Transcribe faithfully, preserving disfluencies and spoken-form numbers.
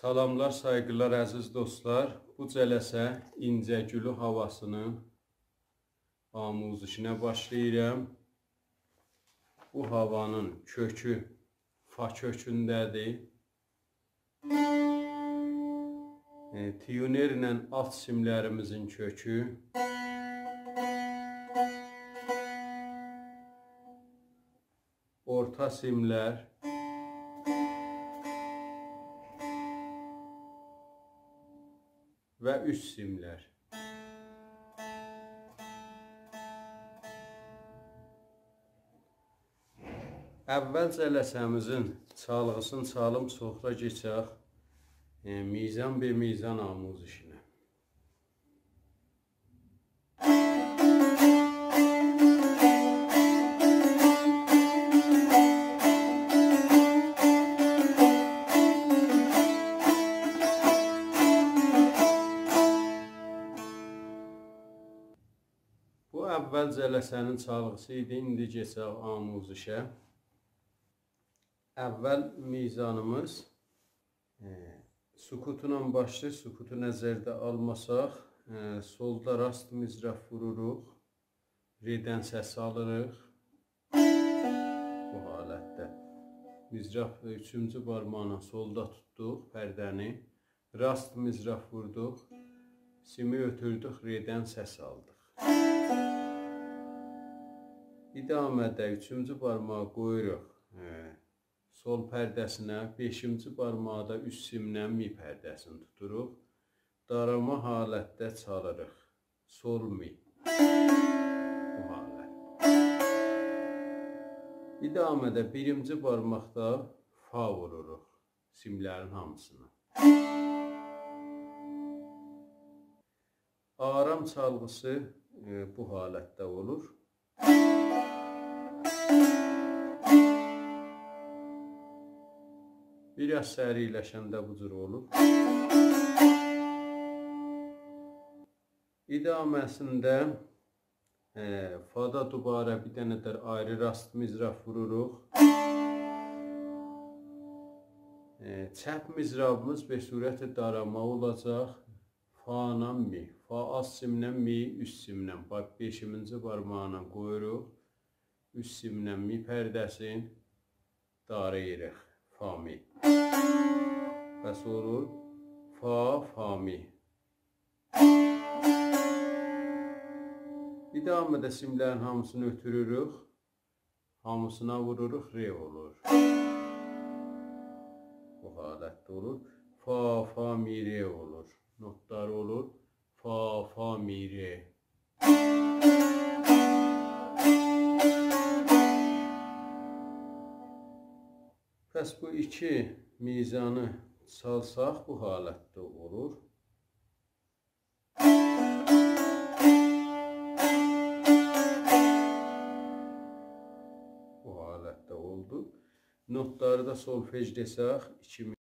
سلاملار، سایغیلار، عزیز دوستلار. بو جلسه اینجه‌گولو هاواسینین آموزشینه باشلاییرام. بو هاوانین کؤکو فا کؤکونده‌دیر. ائ، تیونرله آلت سیملریمیزین کؤکو. اورتا سیملر و اوست سیملر. اول جلسه‌میزین چالغیسینی چالیم، سونرا کئچک، ائ، میزان به میزان آموزشینه. بو اول جلسه‌نین چالغیسی ایدی، ایندی کئچک آموزشه. اول میزانیمیز، ائ، سکوتلا باشلاییر. سکوتو نظرده آلماساق، ائ، سولدا راست مضراب ووروروق، رئدن سس آلیریق. بو حالتده. مضراب اوچونجو بارماغینان سولدا توتدوق پرده‌نی. راست مضراب ووردوق، سیمی اؤتوردوک، رئدن سس آلدیق. ادامه‌ده اوچونجو بارماغی قویوروق، ائ، سول پرده‌سینه، بئشینجی بارماغی دا اوست سیمله می پرده‌سینی توتوروق. داراما حالتده چالیریق. سول می. بو حالت. ادامه‌ده بیرینجی بارماقدا فا ووروروق. سیملرین هامیسینا. آرام چالغیسی، ائ، بو حالتده اولور. بیر آز سریعلشنده بو جور اولور. ادامه‌سینده، ائ، فادا دوباره بیر دنه ده آیری راست مضراب ووروروق. ائ، چپ مضرابیمیز به صورت داراما اولاجاق. فا ایله می. فا آلت سیمله، می اوست سیمله. باخ، بئشینجی بارماغینان قویوروق. اوست سیمله می پرده‌سین داراییریق. فا می. پس اولور فا، فا می. ادامه‌ده سیملرین هامیسینی اؤتوروروک. هامیسینا ووروروق، ر اولور. بو حالتده اولور. فا، فا، می، ر اولور. نوتلار اولور. فا، فا، می، ر. پس بو ایکی میزانی چالساق، بو حالتده اولور. بو حالتده اولدو. نوتلاری دا سولفژ دئسک، ایکی